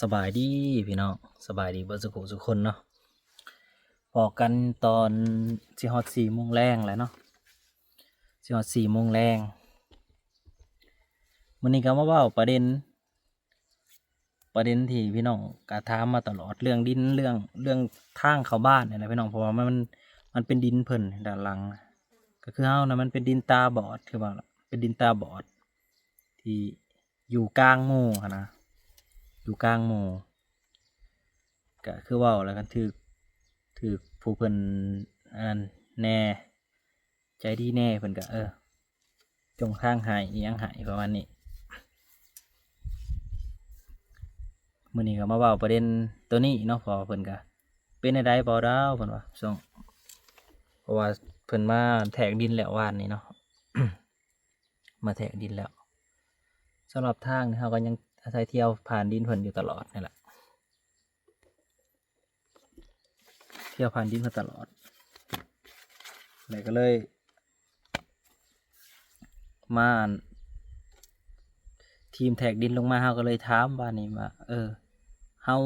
ສະບາຍດີພີ່ນ້ອງ ສະບາຍດີເບິດສຸຂູສຸຄົນເນາະ. ພໍ້ກັນຕອນຊິຮອດສີ່ໂມງແລງແລ້ວເນາະ ຊິຮອດສີ່ໂມງແລງ. ມື້ນີ້ກໍມາເວົ້າປະເດັນ ປະເດັນທີ່ພີ່ນ້ອງກໍຖາມມາຕະຫຼອດ ເລື່ອງດິນ ເລື່ອງ ເລື່ອງທາງເຂົ້າບ້ານນີ້ແຫຼະພີ່ນ້ອງ ເພາະວ່າມັນ ມັນເປັນດິນເພິ່ນດ້ານຫຼັງ ກໍຄືເຮົານະ ມັນເປັນດິນຕາບອດ ຄືວ່າເປັນດິນຕາບອດ ທີ່ຢູ່ກາງໝູ່ຫັ້ນນະ ຢູ່ກາງໝູ່ ກະຄືເວົ້າແລ້ວກັນ ຖືກ ຖືກຜູ້ເພິ່ນອັນນັ້ນແດ່ ໃຈດີແດ່ ເພິ່ນກະ ເອີ ຈົ່ງທາງໃຫ້ອີ່ຫຍັງໃຫ້ປະມານນີ້. ມື້ນີ້ກໍມາເວົ້າປະເດັນໂຕນີ້ເນາະ ເພາະວ່າເພິ່ນກະ ເປັນແນວໃດບໍ່ດາວ ເພິ່ນວ່າ ຊ່ວງ ເພາະວ່າເພິ່ນມາແທກດິນແລ້ວວານນີ້ເນາະ ມາແທກດິນແລ້ວ. ສຳລັບທາງນີ້ ເຮົາກໍຍັງອາໄສທ່ຽວຜ່ານດິນເພິ່ນຢູ່ຕະຫຼອດນີ້ແຫຼະ ທ່ຽວຜ່ານດິນເພິ່ນຕະຫຼອດ ແລ້ວກໍເລີຍມາ ອັນ ທີມແທກດິນລົງມາ ເຮົາກໍເລີຍຖາມວ່ານີ້ວ່າ ເອີ ເຮົາ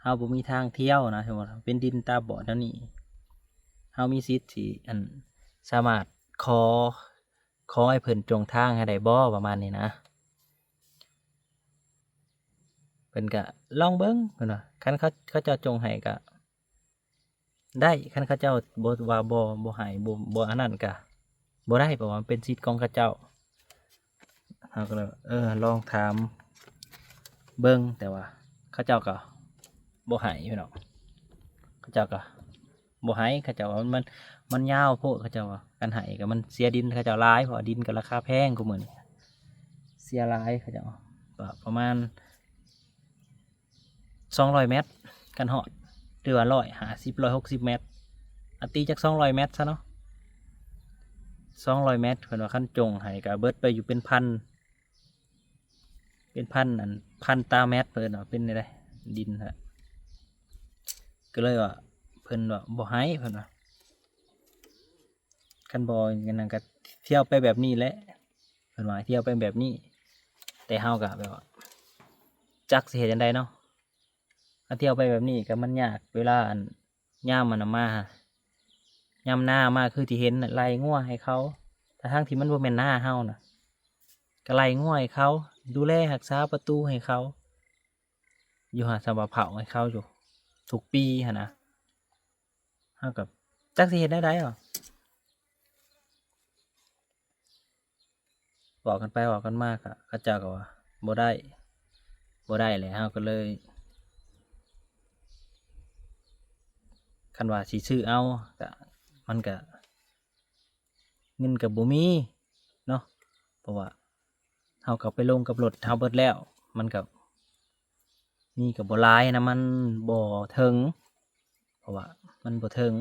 ເຮົາບໍ່ມີທາງທ່ຽວນະ ສົມມຸດເປັນດິນຕາບອດແນວນີ້ ເຮົາມີສິດທີ່ ອັນ ສາມາດຂໍ ຂໍໃຫ້ເພິ່ນຈົ່ງທາງໃຫ້ໄດ້ບໍ່ ປະມານນີ້ນະ. ເພິ່ນກະລອງເບິ່ງ ເພິ່ນວ່າ ຄັນເຂົາ ເຂົາເຈົ້າຈົ່ງໃຫ້ກະໄດ້ ຄັນເຂົາເຈົ້າບໍ່ວ່າບໍ່ ບໍ່ໃຫ້ ບໍ່ ບໍ່ອັນນັ້ນກະບໍ່ໄດ້ ເພາະວ່າມັນເປັນສິດຂອງເຂົາເຈົ້າ. ເຮົາກໍເລີຍ ເອີ ລອງຖາມເບິ່ງ ແຕ່ວ່າເຂົາເຈົ້າກໍບໍ່ໃຫ້ພີ່ນ້ອງ ເຂົາເຈົ້າກໍ ບໍ່ໃຫ້ ເຂົາເຈົ້າວ່າມັນ ມັນຍາວໂພດ ເຂົາເຈົ້າວ່າ ຄັນໃຫ້ກໍມັນເສຍດິນເຂົາເຈົ້າຫຼາຍ ເພາະວ່າດິນກໍລາຄາແພງກວ່າມື້ນີ້ ເສຍຫຼາຍ ເຂົາເຈົ້າວ່າ ປະມານສອງຮ້ອຍແມັດ ຄັນຮອດ ຫຼືວ່າຮ້ອຍຫ້າສິບ ຮ້ອຍຫົກສິບແມັດ ອາ ຕີຈັກສອງຮ້ອຍແມັດຊະເນາະ ສອງຮ້ອຍແມັດ ເພິ່ນວ່າຄັນຈົ່ງໃຫ້ກໍເບິດໄປຢູ່ເປັນພັນ ເປັນພັນ ອັນ ພັນຕາແມັດ ເພິ່ນວ່າເປັນແນວໃດ ດິນຫັ້ນ ກໍເລີຍວ່າ ເພິ່ນວ່າບໍ່ໃຫ້ ເພິ່ນວ່າ ຄັນບໍ່ ອັນນັ້ນກໍທ່ຽວໄປແບບນີ້ແຫຼະ ເພິ່ນວ່າທ່ຽວໄປແບບນີ້ ແຕ່ເຮົາກໍແບບວ່າ ຈັກຊິເຮັດຈັ່ງໃດເນາະ ຄັນທ່ຽວໄປແບບນີ້ກໍມັນຍາກ ເວລາ ອັນ ຍາມມັນນະມາ ຍາມນາມາ ຄືທີ່ເຫັນນະ ໄລ່ງົວໃຫ້ເຂົາ ທັງໆທີ່ມັນບໍ່ແມ່ນນາເຮົານະ ກໍໄລ່ງົວໃຫ້ເຂົາ ດູແລຮັກສາປະຕູໃຫ້ເຂົາ ຢູ່ຫາສຳວ່າເຜົາໃຫ້ເຂົາຢູ່ທຸກປີຫັ້ນນະ ເຮົາກໍຈັກຊິເຮັດແນວໃດເນາະ. ເວົ້າກັນໄປເວົ້າກັນມາ ກະເຂົາເຈົ້າກໍວ່າບໍ່ໄດ້ ບໍ່ໄດ້ແຫຼະ ເຮົາກໍເລີຍ ຄັນວ່າຊິຊື້ເອົາ ກະ ມັນກະ ເງິນກໍບໍ່ມີເນາະ ເພາະວ່າເຮົາກໍໄປລົງກັບລົດເຮົາເບິດແລ້ວ ມັນກໍມີກໍບໍ່ຫຼາຍນະ ມັນບໍ່ເຖິງ ເພາະວ່າມັນບໍ່ເຖິງ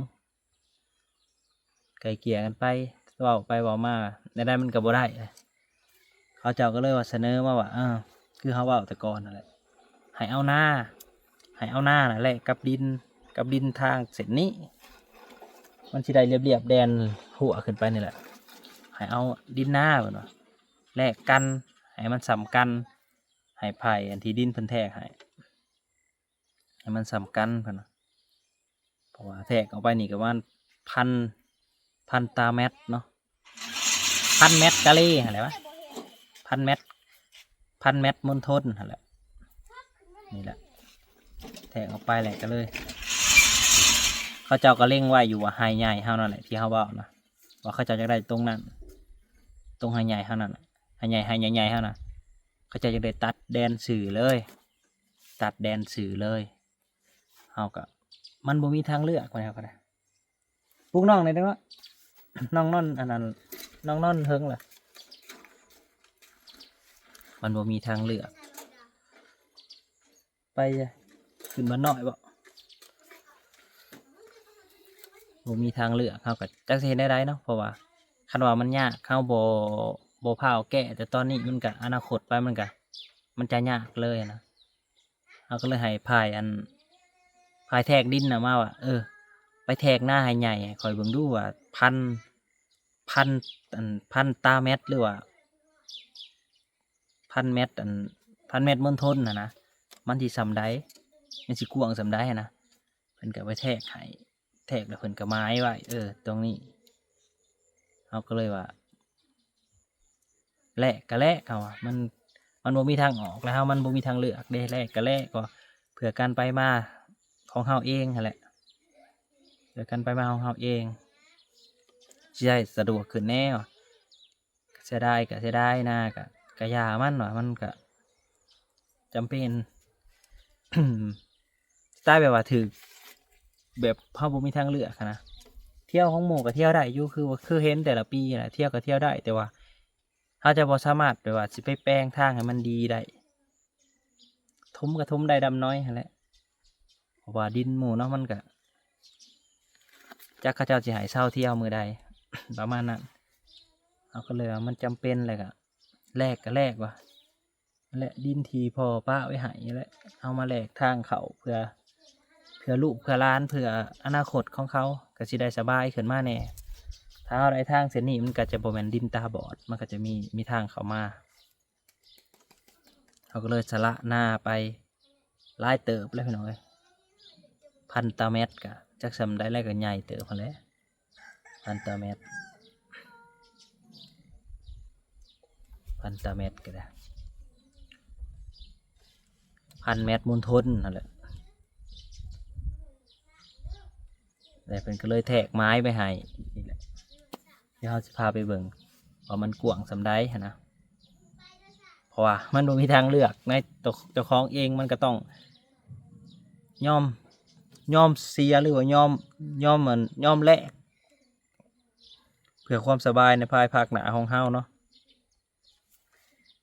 ໄກ່ເກ່ຍກັນໄປ ເວົ້າໄປເວົ້າມາ ແນວໃດມັນກໍບໍ່ໄດ້ ເຂົາເຈົ້າກໍເລີຍວ່າສະເໜີມາວ່າ ເອີ ຄືເຮົາເວົ້າແຕ່ກ່ອນນັ້ນແຫຼະ ໃຫ້ເອົານາ ໃຫ້ເອົານານະແລກກັບດິນ ກັບດິນທາງເສັ້ນນີ້ ມັນຊິໄດ້ລຽບໆແດນຮົ້ວຂຶ້ນໄປນີ້ແຫຼະ ໃຫ້ເອົາດິນນາ ເພິ່ນວ່າ ແລກກັນ ໃຫ້ມັນສ່ຳກັນ ໃຫ້ໃຜອັນທີ່ດິນເພິ່ນແທກໃຫ້ ໃຫ້ມັນສ່ຳກັນ ເພິ່ນວ່າ ເພາະວ່າແທກອອກໄປນີ້ກໍປະມານພັນ ພັນຕາແມັດເນາະ ພັນແມັດກາເລຫັ້ນແຫຼະວະ ພັນແມັດ ພັນແມັດມົນທົນຫັ້ນແຫຼະ ນີ້ແຫຼະ ແທກອອກໄປແລ້ວກໍເລີຍ ເຂົາເຈົ້າກໍເລັງໄວ້ຢູ່ວ່າໄຮ່ໃຫຍ່ເຮົານັ້ນແຫຼະ ທີ່ເຮົາເວົ້ານະ ວ່າເຂົາເຈົ້າຢາກໄດ້ຕົງນັ້ນ ຕົງໄຮ່ໃຫຍ່ເຮົານັ້ນ ໄຮ່ໃຫຍ່ ໄຮ່ໃຫຍ່ໆເຮົານະ ເຂົາເຈົ້າຢາກໄດ້ຕັດແດນຊື່ເລີຍ ຕັດແດນຊື່ເລີຍ ເຮົາກໍ ມັນບໍ່ມີທາງເລືອກ ເຮົາກໍໄດ້ ປຸກນ້ອງແດ່ເນາະ ນ້ອງນອນ ອັນນັ້ນ ນ້ອງນອນເທິງລະ ມັນບໍ່ມີທາງເລືອກ ໄປ ຂຶ້ນບ້ານນ້ອຍບໍ ບໍ່ມີທາງເລືອກ ເຮົາກໍຈັກຊິເຮັດແນວໃດເນາະ ເພາະວ່າຄັນວ່າມັນຍາກ ເຮົາບໍ່ ບໍ່ພາວແກ້ ແຕ່ຕອນນີ້ມັນກະ ອະນາຄົດໄປມັນກະ ມັນຈະຍາກເລີຍນະ ເຮົາກໍເລີຍໃຫ້ຝ່າຍ ອັນ ຝ່າຍແທກດິນນະມາວ່າ ເອີ ໄປແທກນາໃຫ້ໃຫຍ່ ໃຫ້ຂ້ອຍເບິ່ງດູວ່າ ພັນ ພັນ ອັນ ພັນຕາແມັດ ຫຼືວ່າ ພັນແມັດ ອັນ ພັນແມັດມົນທົນຫັ້ນນະ ມັນຊິສ່ຳໃດ ມັນຊິກວ້າງສ່ຳໃດຫັ້ນນະ ເພິ່ນກໍໄປແທກໃຫ້ ແທກແລ້ວເພິ່ນກໍໝາຍໄວ້ ເອີ ຕົງນີ້ ເຮົາກໍເລີຍວ່າ ແລກກໍແລກ ເຮົາວ່າ ມັນ ມັນບໍ່ມີທາງອອກແລ້ວ ເຮົາ ມັນບໍ່ມີທາງເລືອກເດ້ ແລກກໍແລກ ກໍເພື່ອການໄປມາຂອງເຮົາເອງຫັ້ນແຫຼະ ເພື່ອການໄປມາຂອງເຮົາເອງ ຊິໄດ້ສະດວກຂຶ້ນແດ່ ເສຍດາຍກໍເສຍດາຍນາ ກໍ ກໍຢ່າມັນວ່າ ມັນກໍຈຳເປັນ ສະໄຕແບບວ່າຖືກ ແບບເຮົາບໍ່ມີທາງເລືອກຫັ້ນນະ ທ່ຽວຂອງໝູ່ກໍທ່ຽວໄດ້ຢູ່ ຄືວ່າ ຄືເຫັນແຕ່ລະປີຫັ້ນແຫຼະ ທ່ຽວກໍທ່ຽວໄດ້ ແຕ່ວ່າເຮົາຈະບໍ່ສາມາດແບບວ່າຊິໄປແປງທາງໃຫ້ມັນດີໄດ້ ຖົມກໍຖົມໄດ້ດຳໜ້ອຍຫັ້ນແຫຼະ ເພາະວ່າດິນໝູ່ເນາະ ມັນກໍ ຈັກເຂົາເຈົ້າຊິໃຫ້ເຊົາທ່ຽວມື້ໃດ ປະມານນັ້ນ ເຮົາກໍເລີຍວ່າມັນຈຳເປັນ ແລ້ວກໍແລກກໍແລກວ່າ ແລະ ດິນທີ່ພໍ່ປະໄວ້ໃຫ້ແຫຼະ ເອົາມາແລກທາງເຂົ້າ ເພື່ອ ເພື່ອລູກເພື່ອຫຼານ ເພື່ອອະນາຄົດຂອງເຂົາ ກໍຊິໄດ້ສະບາຍຂຶ້ນມາແດ່ ຖ້າເຮົາໄດ້ທາງເສັ້ນນີ້ ມັນກໍຈະບໍ່ແມ່ນດິນຕາບອດ ມັນກໍຈະມີ ມີທາງເຂົ້າມາ ເຮົາກໍເລີຍສະຫຼະນາໄປຫຼາຍເຕີບແລ້ວ ພີ່ນ້ອງເອີຍ ພັນຕາແມັດ ກະຈັກສ່ຳໃດແລ້ວ ກໍໃຫຍ່ເຕີບຫັ້ນແຫຼະ ພັນຕາແມັດ ພັນຕາແມັດກໍໄດ້ ພັນແມັດມົນທົນຫັ້ນແຫຼະ ແລ້ວເພິ່ນກໍເລີຍແທກໝາຍໄປໃຫ້ນີ້ແຫຼະ ດຽວເຮົາຊິພາໄປເບິ່ງວ່າມັນກວ້າງສ່ຳໃດຫັ້ນນະ ເພາະວ່າມັນບໍ່ມີທາງເລືອກ ໃນຕົວເຈົ້າຂອງເອງ ມັນກໍຕ້ອງຍອມ ຍອມເສຍ ຫຼືວ່າຍອມ ຍອມ ອັນ ຍອມແລກ ເພື່ອຄວາມສະບາຍໃນພາຍພາກໜ້າຂອງເຮົາເນາະ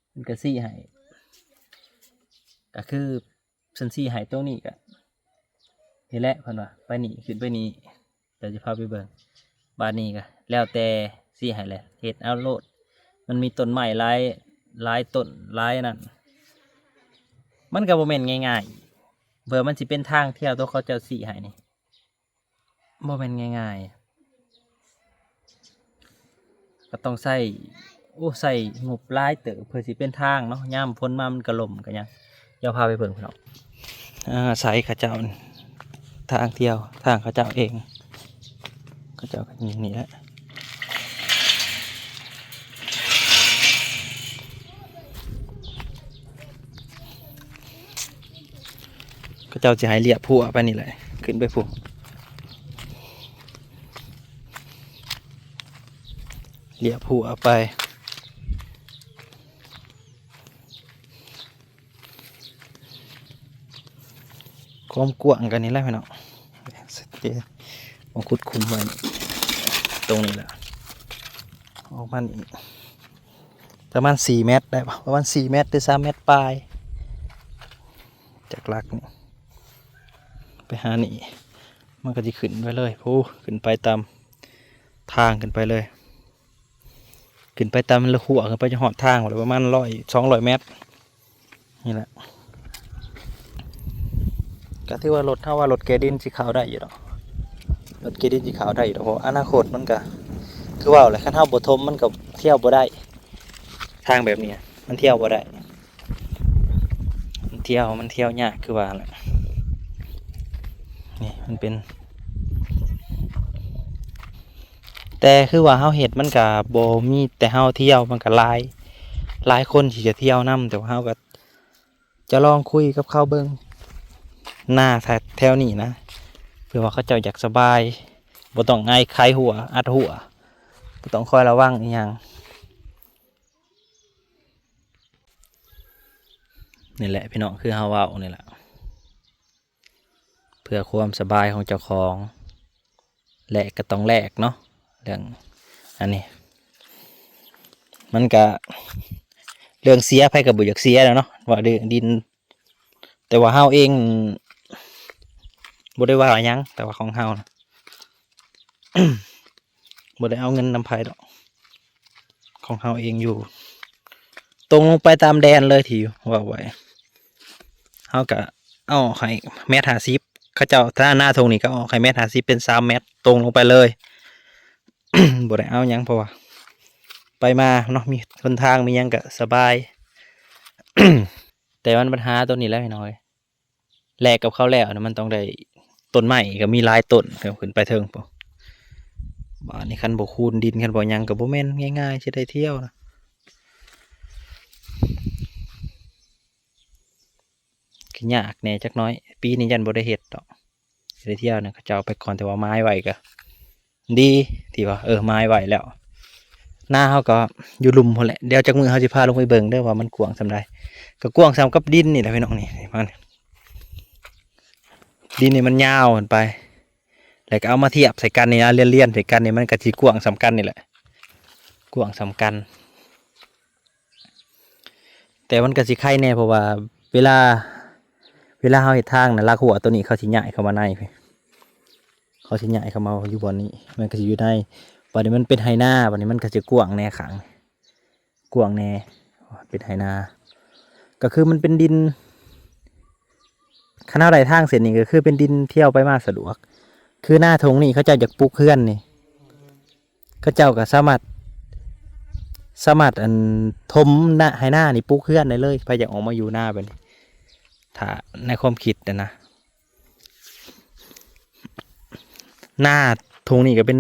ເພິ່ນກໍຊີ້ໃຫ້ ກໍຄື ເພິ່ນຊີ້ໃຫ້ຕົງນີ້ກະ ນີ້ແຫຼະ ເພິ່ນວ່າໄປນີ້ ຂຶ້ນໄປນີ້ ດຽວຈະພາໄປເບິ່ງ ບາດນີ້ກະແລ້ວແຕ່ຊີ້ໃຫ້ແຫຼະ ເຮັດເອົາໂລດ ມັນມີຕົ້ນໄມ້ຫຼາຍ ຫຼາຍຕົ້ນ ຫຼາຍນັ້ນ ມັນກະບໍ່ແມ່ນງ່າຍໆ ເພື່ອມັນຊິເປັນທາງທ່ຽວຕົວເຂົາເຈົ້າຊີ້ໃຫ້ນີ້ ບໍ່ແມ່ນງ່າຍໆ ກໍຕ້ອງໃຊ້ ໂອ້ ໃຊ້ງົບຫຼາຍເຕີບ ເພື່ອຊິເປັນທາງເນາະ ຍາມຝົນມາມັນກໍລົ້ມກໍຫຍັງ ດຽວພາໄປເບິ່ງພີ່ນ້ອງ ອາໄສເຂົາເຈົ້າ ທາງທ່ຽວ ທາງເຂົາເຈົ້າເອງ ເຂົາເຈົ້າກໍຢູ່ນີ້ແຫຼະ ເຂົາເຈົ້າຊິໃຫ້ລຽບຮົ້ວໄປນີ້ແຫຼະ ຂຶ້ນໄປພຸ້ນ ລຽບຮົ້ວໄປ ຄວາມກວ້າງກັນນີ້ແຫຼະພີ່ນ້ອງ ມາຂຸດຂຸມໄວ້ຕົງນີ້ແຫຼະ ອອກມານີ້ ປະມານສີ່ແມັດໄດ້ບໍ່ ປະມານສີ່ແມັດ ຫຼື ສາມແມັດປາຍ ຈາກຫຼັກນີ້ໄປຫານີ້ ມັນກໍຊິຂຶ້ນໄປເລີຍ ໂອ້ ຂຶ້ນໄປຕາມທາງຂຶ້ນໄປເລີຍ ຂຶ້ນໄປຕາມລະຂົວ ຂຶ້ນໄປຈົນຮອດທາງພຸ້ນແຫຼະ ປະມານຮ້ອຍ ສອງຮ້ອຍແມັດ ນີ້ແຫຼະ ກໍຖືວ່າລົດ ເຮົາວ່າລົດເກດິນຊິເຂົ້າໄດ້ຢູ່ດອກ ລົດເກດິນຊິເຂົ້າໄດ້ຢູ່ດອກ ເພາະອະນາຄົດມັນກໍ ຄືເວົ້າແຫຼະ ຄັນເຮົາບໍ່ຖົມມັນກໍທ່ຽວບໍ່ໄດ້ ທາງແບບນີ້ມັນທ່ຽວບໍ່ໄດ້ ມັນທ່ຽວ ມັນທ່ຽວຍາກຄືວ່າແຫຼະ ນີ້ມັນເປັນ ແຕ່ຄືວ່າເຮົາເຮັດມັນກະບໍ່ມີແຕ່ເຮົາທ່ຽວ ມັນກະຫຼາຍ ຫຼາຍຄົນທີ່ຈະທ່ຽວນຳ ແຕ່ວ່າເຮົາກະຈະລອງຄຸຍກັບເຂົາເບິ່ງ ນາແຖວນີ້ນະ ເພື່ອວ່າເຂົາເຈົ້າຢາກສະບາຍ ບໍ່ຕ້ອງໄຫໄຂຮົ້ວ ອັດຮົ້ວ ບໍ່ຕ້ອງຄອຍລະວັງອີ່ຫຍັງ ນີ້ແຫຼະພີ່ນ້ອງ ຄືເຮົາເວົ້ານີ້ແຫຼະ ເພື່ອຄວາມສະບາຍຂອງເຈົ້າຂອງ ແລກກໍຕ້ອງແລກເນາະ ເລື່ອງອັນນີ້ ມັນກະ ເລື່ອງເສຍໃຜກໍບໍ່ຢາກເສຍແຫຼະເນາະ ວ່າເລື່ອງດິນ ແຕ່ວ່າເຮົາເອງບໍ່ໄດ້ວ່າຫຍັງ ແຕ່ວ່າຂອງເຮົານະ ບໍ່ໄດ້ເອົາເງິນນຳໃຜດອກ ຂອງເຮົາເອງຢູ່ ຕົງລົງໄປຕາມແດນເລີຍທີ່ເວົ້າໄວ້ ເຮົາກະເອົາອອກໃຫ້ແມັດຫ້າສິບ ເຂົາເຈົ້າ ຖ້າໜ້າທົ່ງນີ້ກໍເອົາອອກໃຫ້ແມັດຫ້າສິບ ເປັນສາມແມັດ ຕົງລົງໄປເລີຍ ບໍ່ໄດ້ເອົາຫຍັງ ເພາະວ່າໄປມາເນາະ ມີຫົນທາງມີຫຍັງກະສະບາຍ ແຕ່ມັນບັນຫາໂຕນີ້ແຫຼະພີ່ນ້ອງເອີຍ ແລກກັບເຂົາແລ້ວນະ ມັນຕ້ອງໄດ້ ຕົ້ນໄມ້ກໍມີຫຼາຍຕົ້ນ ຂຶ້ນໄປເທິງພຸ້ນ. ບາດນີ້ຄັນບໍ່ຄູນດິນ ຄັນບໍ່ຫຍັງກໍບໍ່ແມ່ນງ່າຍໆ ຊິໄດ້ທ່ຽວນະ. ກໍຍາກແດ່ຈັກໜ້ອຍ ປີນີ້ຢ້ານບໍ່ໄດ້ເຮັດດອກ ຊິໄດ້ທ່ຽວນະ. ເຂົາເຈົ້າໄປກ່ອນ ແຕ່ວ່າໝາຍໄວ້ກໍດີ ທີ່ວ່າ ເອີ ໝາຍໄວ້ແລ້ວ. ນາເຮົາກໍຢູ່ລຸ່ມພຸ້ນແຫຼະ ດຽວຈັກມື້ເຮົາຊິພາລົງໄປເບິ່ງເດີວ່າມັນກວ້າງສ່ຳໃດ. ກໍກວ້າງສ່ຳກັບດິນນີ້ແຫຼະພີ່ນ້ອງ ນີ້ ມາ ດິນນີ້ມັນຍາວຂຶ້ນໄປ ແລ້ວກໍເອົາມາທຽບໃສ່ກັນນີ້ນະ ລຽນໆໃສ່ກັນນີ້ ມັນກໍຊິກວ້າງສ່ຳກັນນີ້ແຫຼະ ກວ້າງສ່ຳກັນ. ແຕ່ມັນກໍຊິໄຄແດ່ ເພາະວ່າເວລາ ເວລາເຮົາເຮັດທາງນະ ຫຼັກຮົ້ວໂຕນີ້ເຂົາຊິຍ້າຍເຂົ້າມາໃນພີ້ ເຂົາຊິຍ້າຍເຂົ້າມາຢູ່ບ່ອນນີ້ ມັນກໍຊິຢູ່ໃນ. ບັດນີ້ມັນເປັນໄຮ່ນາ ບັດນີ້ມັນກໍຊິກວ້າງແດ່ຂ້າງ ກວ້າງແດ່ ເປັນໄຮ່ນາ ກໍຄືມັນເປັນດິນ. ຄັນເຮົາໄດ້ທາງເສັ້ນນີ້ ກໍຄືເປັນດິນທ່ຽວໄປມາສະດວກ. ຄືນາທົ່ງນີ້ ເຂົາເຈົ້າຢາກປຸກເຮືອນນີ້ ເຂົາເຈົ້າກໍສາມາດ ສາມາດ ອັນ ຖົມນາ ໄຮ່ນານີ້ ປຸກເຮືອນໄດ້ເລີຍ. ໃຜຢາກອອກມາຢູ່ນາແບບນີ້ ຖ້າໃນຄວາມຄິດນະ ນາທົ່ງນີ້ກໍເປັນ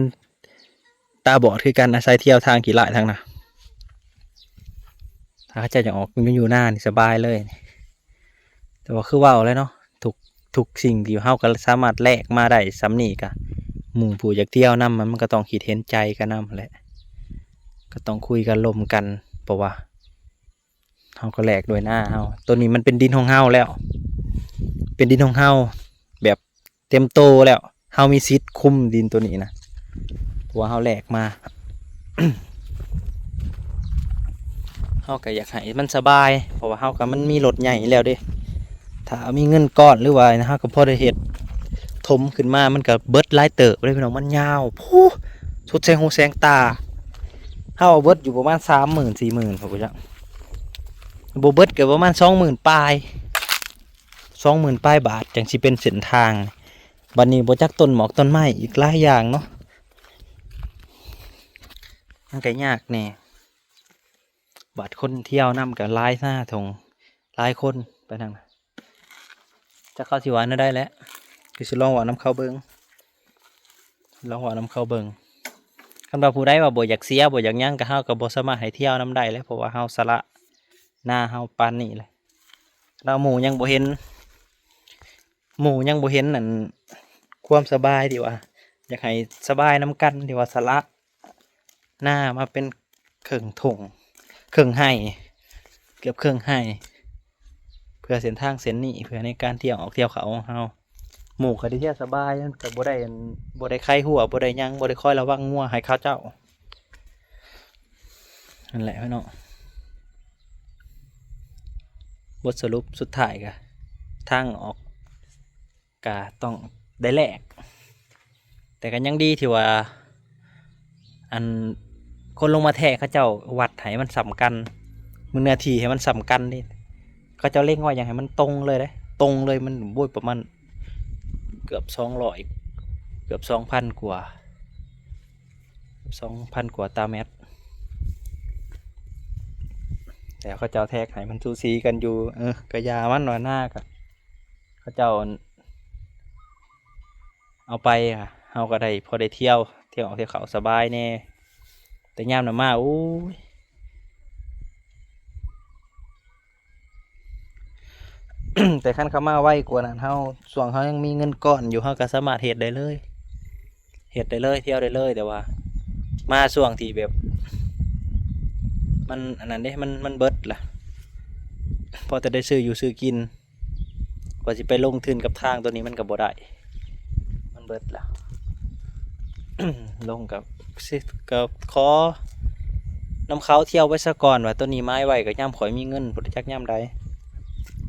ຕາບອດຄືກັນ ອາໄສທ່ຽວທາງຂີ້ລ້າຍທາງນະ. ຖ້າເຂົາເຈົ້າຢາກອອກມາຢູ່ນານີ້ສະບາຍເລີຍ. ແຕ່ວ່າຄືເວົ້າແຫຼະເນາະ ທຸກ ທຸກສິ່ງທີ່ເຮົາກໍສາມາດແລກມາໄດ້ສ່ຳນີ້ ກະໝູ່ຜູ້ຢາກທ່ຽວນຳ ມັນກໍຕ້ອງຄິດເຫັນໃຈກັນນຳແຫຼະ ກໍຕ້ອງຄຸຍກັນລົມກັນ ເພາະວ່າ ເຮົາກໍແລກດ້ວຍນາເຮົາ. ໂຕນີ້ມັນເປັນດິນຂອງເຮົາແລ້ວ ເປັນດິນຂອງເຮົາແບບເຕັມໂຕແລ້ວ ເຮົາມີສິດຄຸມດິນໂຕນີ້ນະ ເພາະວ່າເຮົາແລກມາ. ເຮົາກໍຢາກໃຫ້ມັນສະບາຍ ເພາະວ່າເຮົາກໍ ມັນມີລົດໃຫຍ່ແລ້ວເດ້. ຖ້າມີເງິນກ້ອນ ຫຼືວ່າເຮົາກໍພໍໄດ້ເຮັດ ຖົມຂຶ້ນມາ ມັນກໍເບິດຫຼາຍເຕີບເດ້ພີ່ນ້ອງ ມັນຍາວ ພູ້ ສຸດແສງຫູແສງຕາ. ເຮົາເອົາເບິດຢູ່ປະມານສາມໝື່ນ ສີ່ໝື່ນ ພຸ້ນຈັກ ບໍ່ເບິດກໍປະມານສອງໝື່ນປາຍ ສອງໝື່ນປາຍບາດ ຈັ່ງຊິເປັນເສັ້ນທາງ. ບັດນີ້ບໍ່ຈັກຕົ້ນໝອກຕົ້ນໄມ້ອີກຫຼາຍຢ່າງເນາະ ມັນກໍຍາກແດ່. ບາດຄົນທ່ຽວນຳກໍຫຼາຍນາທົ່ງ ຫຼາຍຄົນໄປທາງນັ້ນ. ຈັກເຂົາຊິວ່າແນວໃດແຫຼະ ຄືຊິລອງເວົ້ານຳເຂົາເບິ່ງ ລອງເວົ້ານຳເຂົາເບິ່ງ. ຄັນວ່າຜູ້ໃດວ່າບໍ່ຢາກເສຍ ບໍ່ຢາກຫຍັງ ກໍເຮົາກໍບໍ່ສາມາດໃຫ້ທ່ຽວນຳໄດ້ແຫຼະ ເພາະວ່າເຮົາສະຫຼະນາເຮົາປານນີ້ແຫຼະ. ລາວໝູ່ຍັງບໍ່ເຫັນ ໝູ່ຍັງບໍ່ເຫັນອັນ ຄວາມສະບາຍທີ່ວ່າ ຢາກໃຫ້ສະບາຍນຳກັນ ທີ່ວ່າສະຫຼະ ນາມາເປັນເຄິ່ງທົ່ງ ເຄິ່ງໄຮ່ ເກືອບເຄິ່ງໄຮ່ ເພື່ອເສັ້ນທາງເສັ້ນນີ້ ເພື່ອໃນການທ່ຽວອອກທ່ຽວເຂົ້າຂອງເຮົາ. ໝູ່ກໍໄດ້ທ່ຽວສະບາຍ ມັນກໍບໍ່ໄດ້ ບໍ່ໄດ້ໄຄຮົ້ວ ບໍ່ໄດ້ຫຍັງ ບໍ່ໄດ້ຄອຍລະວັງງົວໃຫ້ເຂົາເຈົ້າ. ນັ້ນແຫຼະພີ່ນ້ອງ ບົດສະຫຼຸບສຸດທ້າຍກໍ ທາງອອກ ກະຕ້ອງໄດ້ແລກ ແຕ່ກໍຍັງດີທີ່ວ່າ ອັນ ຄົນລົງມາແທກ ເຂົາເຈົ້າວັດໃຫ້ມັນສ່ຳກັນ ເນື້ອທີ່ໃຫ້ມັນສ່ຳກັນເດ້. ເຂົາເຈົ້າເລັງໄວ້ຢາກໃຫ້ມັນຕົງເລີຍເດ້ ຕົງເລີຍ ມັນ ໂອ້ຍ ປະມານເກືອບສອງຮ້ອຍ ເກືອບສອງພັນກວ່າ ສອງພັນກວ່າຕາແມັດ ແຕ່ເຂົາເຈົ້າແທກໃຫ້ມັນສູສີກັນຢູ່. ເອີ ກະຢ່າມັນວ່າ ນາກະ ເຂົາເຈົ້າ ເອົາໄປ ເຮົາກໍໄດ້ ພໍໄດ້ທ່ຽວ ທ່ຽວອອກທ່ຽວເຂົ້າສະບາຍແດ່. ແຕ່ຍາມນັ້ນມາ ໂອ້ຍ ແຕ່ຄັນເຂົາມາໄວກວ່ານັ້ນ ເຮົາ ຊ່ວງເຮົາຍັງມີເງິນກ້ອນຢູ່ ເຮົາກໍສາມາດເຮັດໄດ້ເລີຍ ເຮັດໄດ້ເລີຍ ທ່ຽວໄດ້ເລີຍ. ແຕ່ວ່າມາຊ່ວງທີ່ແບບ ມັນອັນນັ້ນເດ້ ມັນ ມັນເບິດລະ ພໍແຕ່ໄດ້ຊື້ຢູ່ຊື້ກິນ ກວ່າຊິໄປລົງທຶນກັບທາງໂຕນີ້ມັນກໍບໍ່ໄດ້ ມັນເບິດລະ. ລົງກັບ ຊິ ກໍຂໍນຳເຂົາທ່ຽວໄວ້ສາກ່ອນ ວ່າໂຕນີ້ໝາຍໄວ້ ກໍຍາມຂ້ອຍມີເງິນ ບໍ່ຈັກຍາມໃດ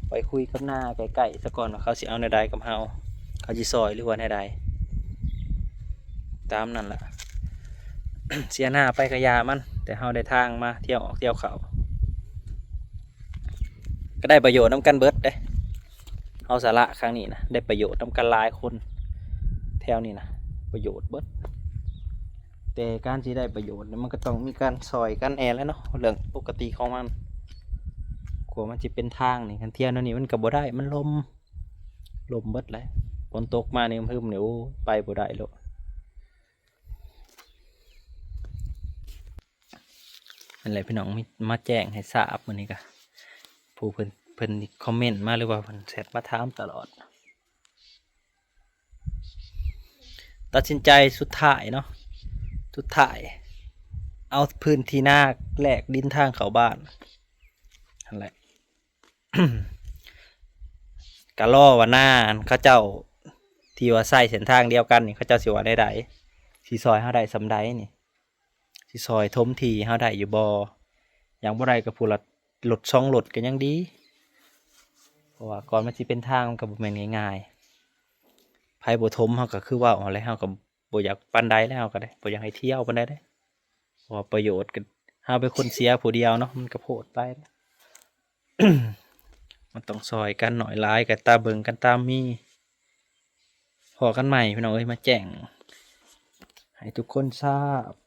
ໄປຄຸຍກັບນາໃກ້ໆສາກ່ອນ ວ່າເຂົາຊິເອົາແນວໃດກັບເຮົາ ເຂົາຊິຊ່ອຍ ຫຼືວ່າແນວໃດ ຕາມນັ້ນລະ. ເສຍໜ້າໄປກໍຢ່າມັນ ແຕ່ເຮົາໄດ້ທາງມາທ່ຽວອອກທ່ຽວເຂົ້າ ກໍໄດ້ປະໂຫຍດນຳກັນເບິດເດ້. ເຮົາສາລະຄັ້ງນີ້ນະ ໄດ້ປະໂຫຍດນຳກັນຫຼາຍຄົນແຖວນີ້ນະ ປະໂຫຍດເບິດ. ແຕ່ການຊິໄດ້ປະໂຫຍດນີ້ ມັນກໍຕ້ອງມີການຊ່ອຍກັນແດ່ແຫຼະເນາະ ເລື່ອງປົກກະຕິຂອງມັນ. ກວ່າມັນຊິເປັນທາງນີ້ ຄັນທ່ຽວແນວນີ້ມັນກໍບໍ່ໄດ້ ມັນລົມ ລົມເບິດແຫຼະ ຝົນຕົກມານີ້ຮຶມໆ ນີ້ ໂອ້ຍ ໄປບໍ່ໄດ້ໂລດ. ນັ້ນແຫຼະພີ່ນ້ອງ ມີ ມາແຈ້ງໃຫ້ຊາບມື້ນີ້ກະ ຜູ້ເພິ່ນ ເພິ່ນຄອມເມັນມາ ຫຼືວ່າເພິ່ນແຊັດມາຖາມຕະຫຼອດ. ຕັດສິນໃຈສຸດທ້າຍເນາະ ສຸດທ້າຍ ເອົາພື້ນທີ່ນາແລກດິນທາງເຂົ້າບ້ານຫັ້ນແຫຼະ. ກະລໍວ່ານາ ອັນເຂົາເຈົ້າທີ່ວ່າໃຊ້ເສັ້ນທາງດຽວກັນນີ້ ເຂົາເຈົ້າຊິວ່າແນວໃດ ຊິຊ່ອຍເຮົາໄດ້ສ່ຳໃດນີ້ ຊິຊ່ອຍຖົມທີ່ເຮົາໄດ້ຢູ່ບໍ່? ຢ່າງບໍ່ໄດ້ກໍຜູ້ລະລົດສອງລົດກໍຍັງດີ ເພາະວ່າກ່ອນມັນຊິເປັນທາງມັນກໍບໍ່ແມ່ນງ່າຍໆ. ໃຜບໍ່ຖົມເຮົາກໍຄືເວົ້າຫັ້ນແຫຼະ ເຮົາກໍບໍ່ຢາກປານໃດແລ້ວ ເຮົາກໍໄດ້ ບໍ່ຢາກໃຫ້ທ່ຽວປານໃດເດ້ ເພາະວ່າປະໂຫຍດກໍ ເຮົາເປັນຄົນເສຍຜູ້ດຽວເນາະ ມັນກໍໂພດໄປ. ມັນຕ້ອງຊ່ອຍກັນ ໜ້ອຍຫຼາຍກໍຕາເບິ່ງກັນຕາມມີ. ພໍ້ກັນໃໝ່ພີ່ນ້ອງເອີຍ ມາແຈ້ງໃຫ້ທຸກຄົນຊາບ.